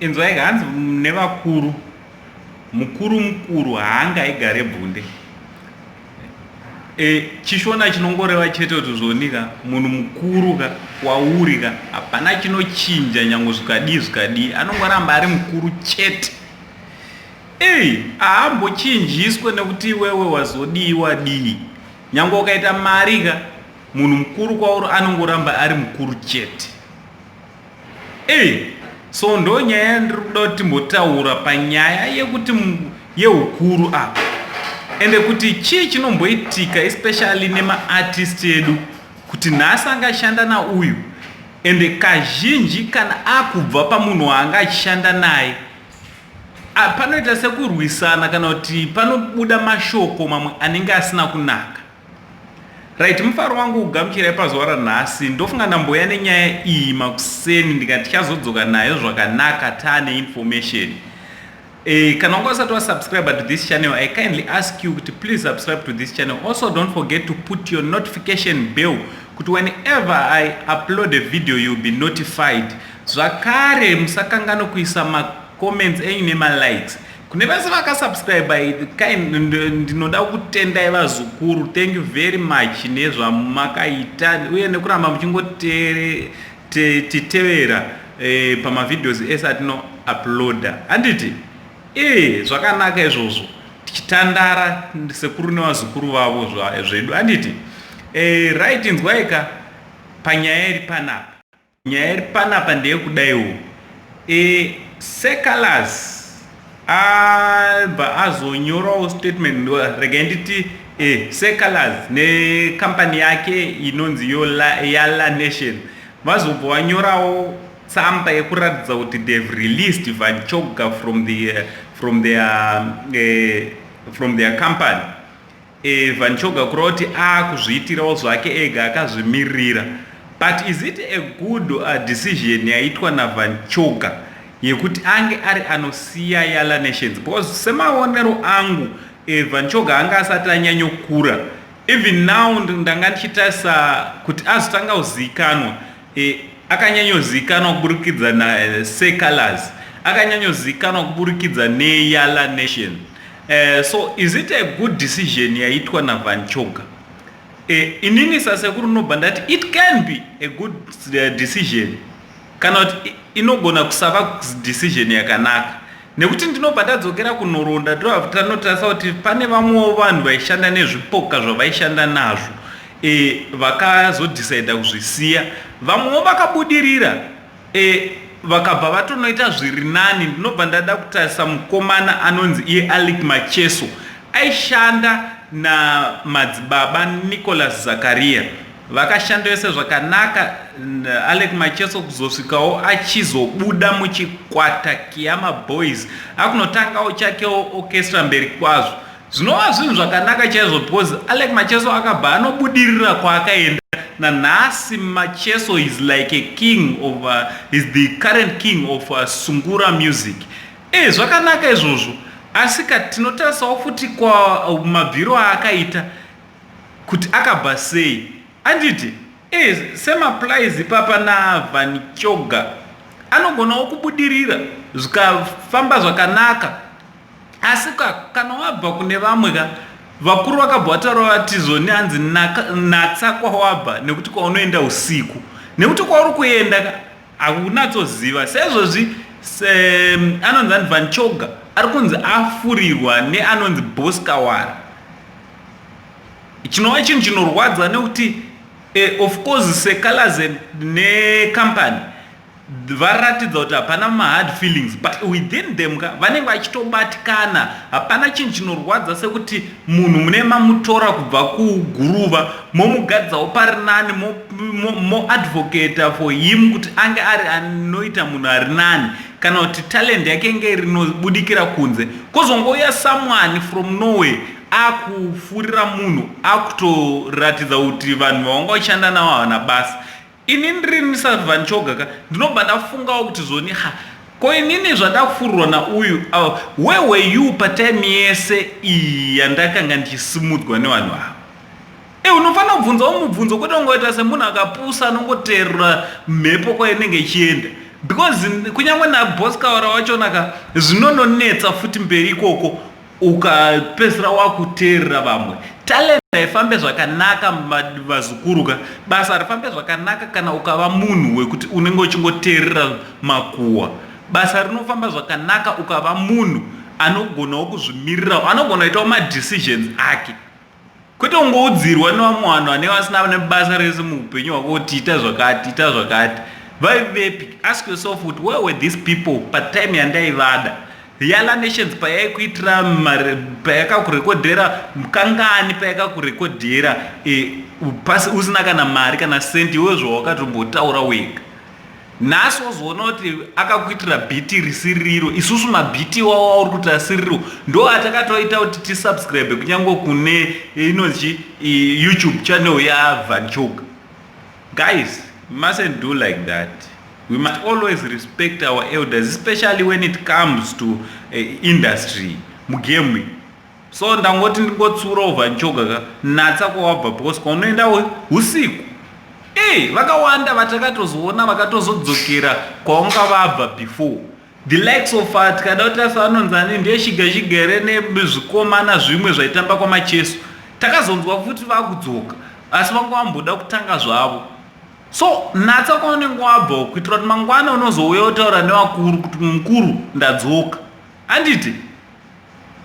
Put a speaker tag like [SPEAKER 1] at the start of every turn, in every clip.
[SPEAKER 1] Inzwai, hanzi nevakuru, mukuru mukuru haangaigare bvunde. ChiShona chinongoreva chete kuti zvonika munhu mukuru ka kwauri ka, hapana chinochinja nyange zvikadii zvikadii, anongoramba ari mukuru chete. Ei, haambochinjiswe nekuti iwewe wazodii wadii. Nyange ukaita mari ka, munhu mukuru kwauri anongoramba ari mukuru chete. Ei, so ndo nyaya yandiri kuda kuti timbotaura panyaya yekuti yeukuru apa, ende kuti chii chinomboitika, especially nemaartist edu, kuti nhasi angashanda nauyu, ende kazhinji kana akubva pamunhu waanga achishanda naye, panoita sekurwisana kana kuti panobuda mashoko mamwe anenge asina kunaka. Right, mufaro wangu kugamuchirai pazuva ranhasi. Ndofunga ndamboya nenyaya iyi makuseni, ndikati tichazodzoka nayo zvakanaka taane information. Kana wanga usati wasubscribe to this channel, I kindly ask you kuti please subscribe to this channel. Also, don't forget to put your notification bell kuti whenever I upload a video, you'll be notified. Zvakare, musakangano kuisa macomments enyu nemalikes. Kune vese vakasubscribe, ndinoda kutendai vazukuru. Thank you very much nezvamakaita uye nekuramba muchingotitevera pamavideos ese atinouploada, handiti? E, zvakanaka izvozvo, tichitandara sekuru nevazukuru vavo zvedu, handiti? Right, inzwaika panyaya iri panapa. Nyaya iri panapa ndeyekudaiwo, Seh Calaz abva azonyorawo statement. Regai nditi Seh Calaz nekampani yake inonzi Yala Nation vazobva vanyorawo tsamba yekuratidza kuti they've released Van Choga from their company. Van Choga, kureva kuti akuzviitirawo zvake ega, akazvimirira. But is it a good decision yaitwa naVan Choga yekuti ange ari anosiya Yala Nations? Because semaonero angu, Van Choga anga asati anyanyokura. Even now ndanga ndichitarisa kuti azotanga kuzivikanwa, akanyanyozivikanwa kuburikidza naSeh Calaz, akanyanyozivikanwa kuburikidza neYala Nation. So is it a good decision yaitwa naVan Choga? Inini sasekuru ndinobva ndati it can be a good decision, kana kuti inogona kusava decision yakanaka, nekuti ndinobva ndadzokera kunhoroondo. Tanotarisa kuti pane vamwewo vanhu vaishanda nezvipoka zvavaishanda nazvo, vakazodhisaidha kuzvisiya. Vamwewo vakabudirira, vakabva vatonoita zviri nani. Ndinobva ndada kutarisa mukomana anonzi iye Alick Macheso, aishanda namadzibaba Nicholas Zakaria. Vakashanda vese zvakanaka. Alick Macheso kuzosvikawo achizobuda muchikwata Khiama Boys, akunotangawo chakewo orchestra mberi kwazvo, zvinova zvinhu zvakanaka chaizvo, because Alick Macheso akabva anobudirira kwaakaenda. Nanhasi Macheso is like a king of is the current king of sungura music. Zvakanaka izvozvo, asi ka tinotarisawo futi kwa mabviro aakaita, kuti akabva sei, anditi? Same applies ipapa naVan Choga. Anogonawo kubudirira zvikafamba zvakanaka, asi ka kana wabva kune vamwe ka, vakuru vakabva vataura vati zvoni, hanzi natsa kwawabva, nekuti kwaunoenda usiku, nekuti kwauri kuenda ka hakunatsoziva. Saizvozvi anonzi ani, Van Choga ari kunzi afurirwa neanonzi Boss Kawara, chinova chinhu chinorwadza, nekuti of course Seh Calaz necompany varatidza kuti hapana mahard feelings, but within them ka vanenge vachitobatikana. Hapana chinhu chinorwadza sekuti munhu mune mamutora kubva kuguruva, momugadzawo pari nani, moadvocata for him kuti ange ari anoita munhu ari nani, kana kuti talent yake inge rinobudikira kunze, kwozongouya someone from nowhere akufurira munhu, akutoratidza kuti vanhu vavanga vachishanda navo havana basa. Ini ndiri saVan Choga ka, ndinobva ndafungawo kuti zvoni, ha, ko inini zvandafurirwa nauyu, where were you patime yese iyi yandakanga ndichisimudzwa nevanhu ava? Unofanira kubvunzawo mubvunzo, kwete kungoita semunhu akapusa anongoteerera mhepo kwainenge ichienda. Because kunyange naboss Kaura wachona ka, zvinononetsa futi mberi ikoko ukapedzisira wakuteerera vamwe. Talent haifambe zvakanaka, vazukuru ka. Basa harifambe zvakanaka kana ukava munhu wekuti unenge uchingoteerera makuhwa. Basa rinofamba zvakanaka ukava munhu anogonawo kuzvimirira, anogona kuitawo madecisions ake, kwete kungoudzirwa nevamwe vanhu vanenge vasina nebasa rese muupenyu hwako kuti ita zvakati, ita zvakati. Vaivepi? Ask yourself kuti where were these people patime yandaivada? Yala Nations payaikuitira, payakakurekodhera kangani, payakakurekodhera usina kana mari, kana senti, iwe zvawakatombotaura wega. Nhasi wozoona kuti akakuitira beat risiriro. Isusu mabeats iwawo auri kuti asiriro ndo atakatoita kuti tisubscribe kunyange kune inonzi YouTube channel yaVan Choga. Guys, we mustn't do like that. We must always respect our elders, especially when it comes to industry mugame. So ndangoti ndingotsurawo Van Choga ka, natsa kwawabva, because kwaunoenda usiku. Ei, vakawanda vatakatozoona vakatozodzokera kwaunga vabva before, the likes of tikada kuti asa anonzi ani, ndiye Shiga Shigere nezvikomana zvimwe zvaitamba kwaMacheso. Takazonzwa futi vakudzoka, asi vanga vamboda kutanga zvavo. So natsa kwaunenge wabva kuitira kuti mangwana unozouya utaura nevakuru kuti mukuru, ndadzoka, handiti?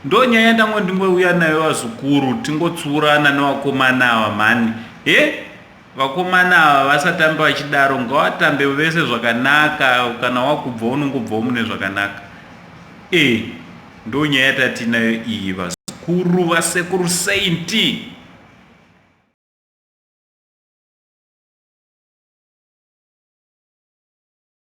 [SPEAKER 1] Ndo nyaya ndango ndingouya nayo, vazukuru, tingotsurana nevakomana ava mhani. E, vakomana ava vasatambe vachidaro, ngavatambe vese zvakanaka. Kana wakubva, unongobvawo mune zvakanaka. E, ndo nyaya yatatinayo iyi, vazukuru vasekuru Saint.